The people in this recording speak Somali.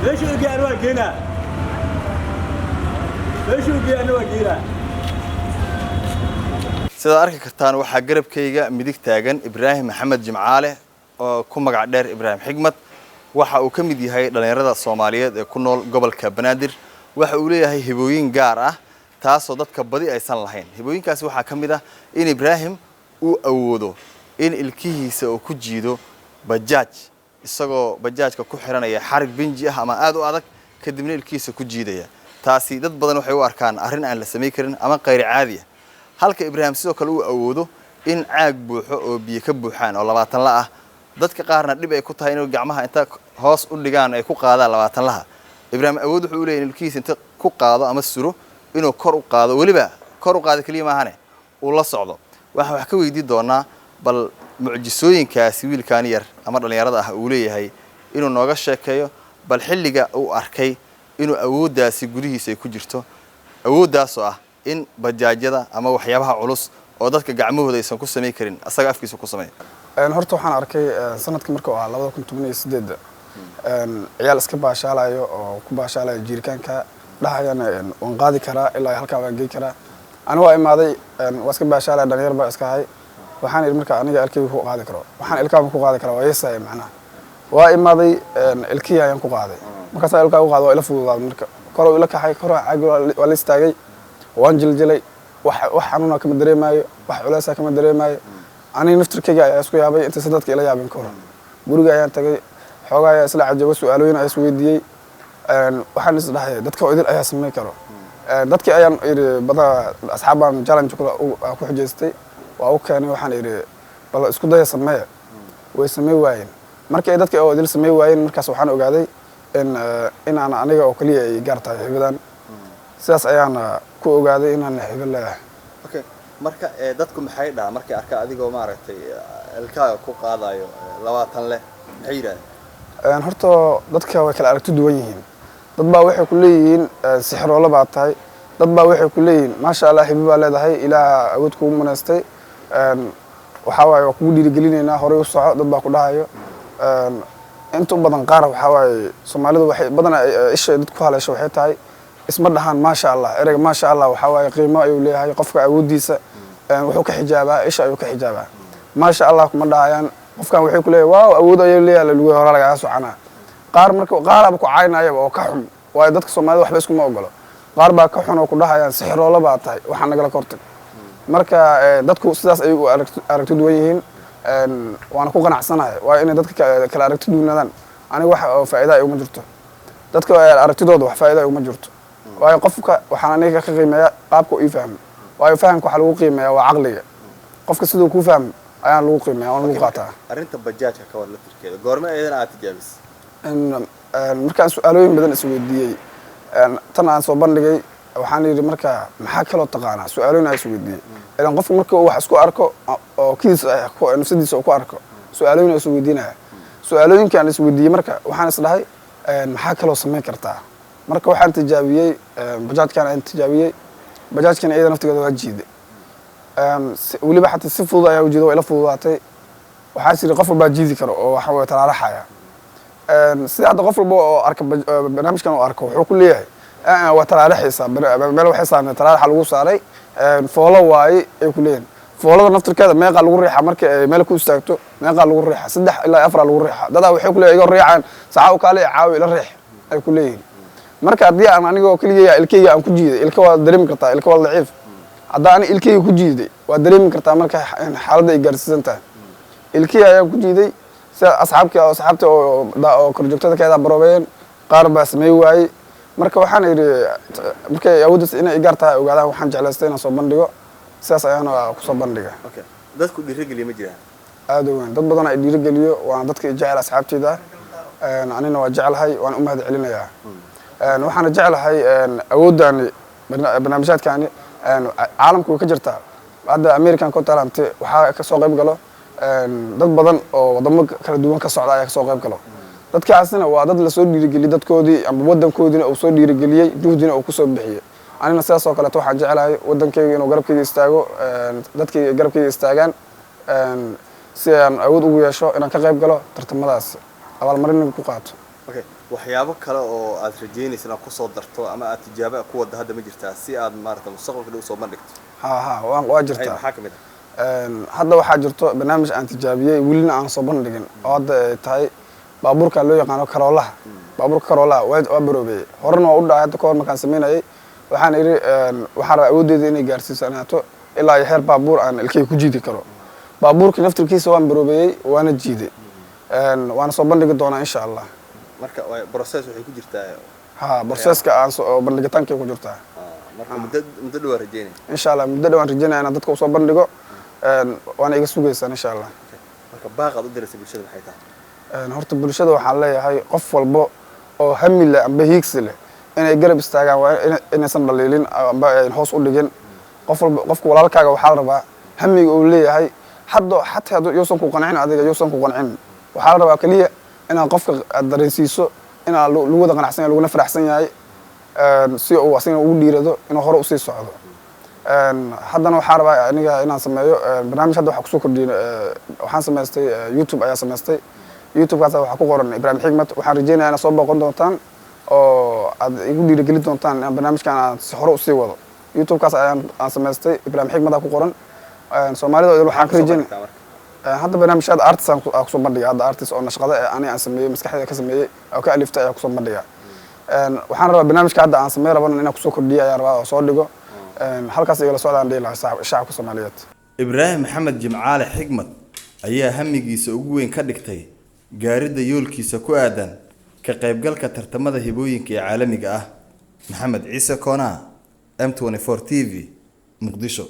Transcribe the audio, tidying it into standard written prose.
Meeshuu geeyaan waa geenaa, meeshuu geeyaana waa geenaa. Sidaad arki kartaan, waxaa garabkayga midig taagan Ibraahim Maxamed Jimcaale oo ku magac dheer Ibraahim Xigmad. Waxa uu ka mid yahay dhallinyarada Soomaaliyeed ee ku nool gobolka Banaadir. Waxa uu leeyahay hibooyin gaar ah, taasoo dadka badi aysan lahayn. Hibooyinkaasi waxaa ka mid ah in Ibraahim uu awoodo in ilkihiisa uu ku jiido bajaaj, isagoo bajaajka ku xiranaya xarig binji ah ama aad u adag, kadibna ilkihiisa ku jiidaya. Taasi dad badan waxay u arkaan arrin aan la samayn karin ama qayr caadi ah, halka Ibraahim sidoo kale uu awoodo in caag buuxo oo biyo ka buuxaan oo 20 la ah, dadka qaarna dhib ay ku tahay inuu gacmaha inta hoos u dhigaan ay ku qaadaan 20 laha. Ibraahim awood wuxuu u leeyahay in ilkihiisa inta ku qaado ama suro inuu kor u qaado, weliba kor u qaado keliya maahane uu la socdo. Waxaan wax ka weydiin doonaa bal mucjisooyinkaasi wiilkan yar ama dhallinyarada ah uu leeyahay, inuu nooga sheekeeyo bal xilliga uu arkay inuu awooddaasi gudihiisa ay ku jirto, awooddaasoo ah in bajaajyada ama waxyaabaha culus oo dadka gacmahooda aysan ku samayn karin asaga afkiisa ku sameeyo. Horta waxaan arkay sanadkii marka uu ahaa 2018-da, ciyaal iska baashaalayo oo ku baashaalayo jiirkaanka, dhahayana waan qaadi karaa ilaa halkaa, waan gey karaa. Ani waa imaaday, waa iska baashaalaya, dhalinyar baa iska ahay. Waxaan idhi marka aniga ilkayga ku qaadi karo, waxaan ilkaaba ku qaadi karaa, waa yeesaya macnaha. Waa imaaday, ilkihii ayaan ku qaaday. Markaasaa ilkaa ku qaaday, waa ila fududaaday. Marka koruu ila kaxay, koruu caagi waa la istaagay, waan jiljilay. Wax xanuuna kama dareemaayo, wax culeysa kama dareemaayo. Aniga naftirkayga ayaa isku yaabay intaysa dadka ila yaabin ka hor. Guriga ayaan tagay, xoogaa ayaa isla cajabo, su-aalooyin ayaa isweydiiyey. Waxaan is dhahay dadka oo idil ayaa samayn karo. Dadkii ayaan idhi bada asxaab baan challenge kula ku xujaystay, waa u keenay. Waxaan idhi bal isku daya, sameeya. Way samey waayeen. Markii ay dadka oo idil samey waayeen, markaas waxaan ogaaday in inaan aniga oo kaliya ay gaar tahay hibadan. Sidaas ayaana ku ogaaday inaan hibo leeyahay. Okay, marka dadku maxay dhahaa markay arka adigoo maaragtay ilkaaga ku qaadayo 20 leh? Maxay yidhahdeen? Horta dadka way kala aragti duwan yihiin. Dad baa waxay ku leeyihiin sixiroolo baa tahay. Dad baa waxay ku leeyihiin maasha Allah, hibo baa leedahay, Ilaah awood kugu manaystay, waxaa waaye waa kugu dhiirigelinaynaa, horey u soco. Dad baa ku dhahayo. Inta u badan qaar waxaa waaye Soomaalidu waxay badanaa isha dad ku haleesho waxay tahay isma dhahaan maasha Allah. Ereyga maasha Allah waxaa waaye qiimo ayuu leeyahay. Qofka awooddiisa wuxuu ka xijaabaa, isha ayuu ka xijaabaa. Maasha Allah kuma dhahayaan. Qofkan waxay ku leeyahay waaw, awood ayuu leeyahay, lagu hore lagaga soconaa. Qaar marka qaaraba ku caynayaba oo ka xun, waayo dadka Soomaalida waxba iskuma ogolo. Qaar baa ka xun oo ku dhahayaan sixiroolo baa tahay, waxaa nagala kortag. Marka dadku sidaas ayay u aragti duwan yihiin, waana ku qanacsanahay, waayo inay dadka kala aragti duwanaadaan aniga wax oo faa'iida ay uma jirto. Dadka aragtidooda wax faa'iida ay uma jirto, waayo qofka waxaan aniga ka qiimeeya qaabka uu ii fahmo, waayo fahamka waxaa lagu qiimeeyaa waa caqliga. Qofka siduu kuu fahmo ayaan lagu qiimeeya, waan lagu qaataa. Arrinta bajaajka ka war laftirkeeda, goorme ayadana aad tijaabisay? Markaan su-aalooyin badan isweydiiyey, tan aan soo bandhigay, waxaan yidhi marka maxaa kaloo taqaanaa? Su-aalooyin aan isweydiiyey, ilan qofka marka uu wax isku arko oo kiis nafsadiisa uu ku arko, su-aalooyin aan isweydiinaya. Su-aalooyinkaan isweydiiyey marka waxaan is dhahay maxaa kaloo samayn kartaa? Marka waxaan tijaabiyey bajaajkan aan tijaabiyey. Bajaajkan iyada naftigeeda waa jiiday, weliba xataa si fudud ayaa u jiiday, waa ila fududaatay. Waxaa jira qof walbaa jiidi karo oo waxa weye talaalaxaya. Sida hadda qof walba oo arka barnaamijkan uu arko wuxuu ku leeyahay waa talaalaxaysaa, meel waxay saarnay talaalaxa lagu saaray, foolo waaye ay ku leeyihin. Foolada naftirkeeda meeqaa lagu riixaa? Marka ay meel ku istaagto meeqaa lagu riixaa? Saddex ilaa afaraa lagu riixaa. Dadaa waxay ku leeyihin igoo riixaan saxa u kaale caawi ila riix ay ku leeyihin. Marka haddii aan anigoo keligay ilkeyga aan ku jiiday, ilka waa dareemi kartaa, ilka waa daciif. Haddaa ani ilkeyga ku jiiday, waa dareemi kartaa marka xaaladda ay gaarsiisan tahay. Ilkihii ayaan ku jiiday sida asxaabkii, asxaabta oo korjoogtada ka baroobeeyeen, qaar baa samey waayey. Marka waxaan idhi markay awooddaas inay igaar tahay ogaadaan, waxaan jeclaystay inaan soo bandhigo. Sidaas ayaana kusoo bandhiga. Okay, dadku dhiirigeliya ma jiraan? Aada u weyn, dad badan ay dhiirigeliyo, waana dadka i jecel, asxaabteyda ah. Anina waa jeclahay, waan u mahad celinayaa. Waxaana jeclahay awooddaani barnaamijyaadkaani caalamku way ka jirtaa. Hadda American Got Talent waxaa kasoo qayb galo dad badan oo wadamo kala duwan ka socda ayaa kasoo qayb galo. Dadkaasina waa dad lasoo dhiirigeliyey, dadkoodii ama wadankoodiina uu soo dhiirigeliyey, juhdina uu kusoo bixiyey. Anina sidaas oo kaleeto waxaan jeclahay wadankayga inuu garabkayga istaago, dadkayga garabkayga istaagaan, si aan awood ugu yeesho inaan ka qayb galo tartamadaas, abaalmarin ku qaato. Okay. Waxyaabo kale oo aad rajeynaysa inaad kusoo darto ama aad tijaabo ku wadda hadda ma jirtaa, si aad maarata mustaqbalka dhow soo bandhigto? Ha, waa jirtaa. Maxaa ka mid ah? Hadda waxaa jirto barnaamij aan tijaabiyey, welina aan soo bandhigin, oo hadda ay tahay baabuurka loo yaqaano Corollaha. Baabuurka Corollaha waa baroobeeyey, horena waa u dhacay. Hadda kahor markaan sameynayay waxaan idhi waxaan rabaa awoodeyda inay gaarsiisanaato ilaa iyo heer baabuur aan ilkay ku jiidi karo. Baabuurkii naftirkiisa waan baroobeeyey, waana jiiday, waana soo bandhigi doonaa, insha Allah. Marka process waxay ku jirtaa? Ha, processka aan soo bandhigitaankay ku jirtaa. Marka muddo dhow waa rajeynaya? Insha Allah, muddo dhowaan rajeynaya inaan dadka usoo bandhigo, waana iga sugaysaan, insha Allah. Marka baaqaad u diraysa bulshada maxay tahay? Horta bulshada waxaan leeyahay, qof walbo oo hami leh amba hiigsi leh inay garab istaagaan, waa inaysan dhaliilin amba ayn hoos u dhigin. Qof walba, qofka walaalkaaga waxaa la rabaa hamiga uu leeyahay hadda, xataa hadduu yuusan ku qancin adiga, yuusan ku qancin, waxaa la rabaa keliya inaad qofka aad dareensiiso inaa lagu wada qanacsan yahay, laguna faraxsan yahay, si uu asagana ugu dhiirado inuu hore usii socdo. Haddana waxaa rabaa aniga inaan sameeyo barnaamij. Hadda waxaa kusoo kordhiyey, waxaan samaystay YouTube ayaa samaystay. YouTube-kaas waxaa ku qoran Ibraahim Xigmad. Waxaan rajeynaya inaad soo booqan doontaan oo aad igu dhiirigelin doontaan inaan barnaamijkan aan si hore usii wado. YouTube-kaas ayaan aan samaystay, Ibraahim Xigmad ku qoran. Soomaalida oo waxaan ka rajeynaya hadda barnaamijyada artist aan kusoo bandhiga. Hadda artist oo nashqada ee ani aan sameeyey, maskaxdayda ka sameeyey oo ka aliftay ayaa kusoo bandhiga. Waxaan rabaa barnaamijka hadda aan samey rabana inaan kusoo kordhiyo ayaan rabaa oo soo dhigo. Halkaas igala socdaan dhihi lahaa shacabka Soomaaliyeed. Ibraahim Maxamed Jimcaale Xigmad ayaa hamigiisa ugu weyn ka dhigtay gaaridda yoolkiisa ku aadan ka qaybgalka tartamada hibooyinka ee caalamiga ah. Maxamed Ciise Koonaa, M 24 TV, Muqdisho.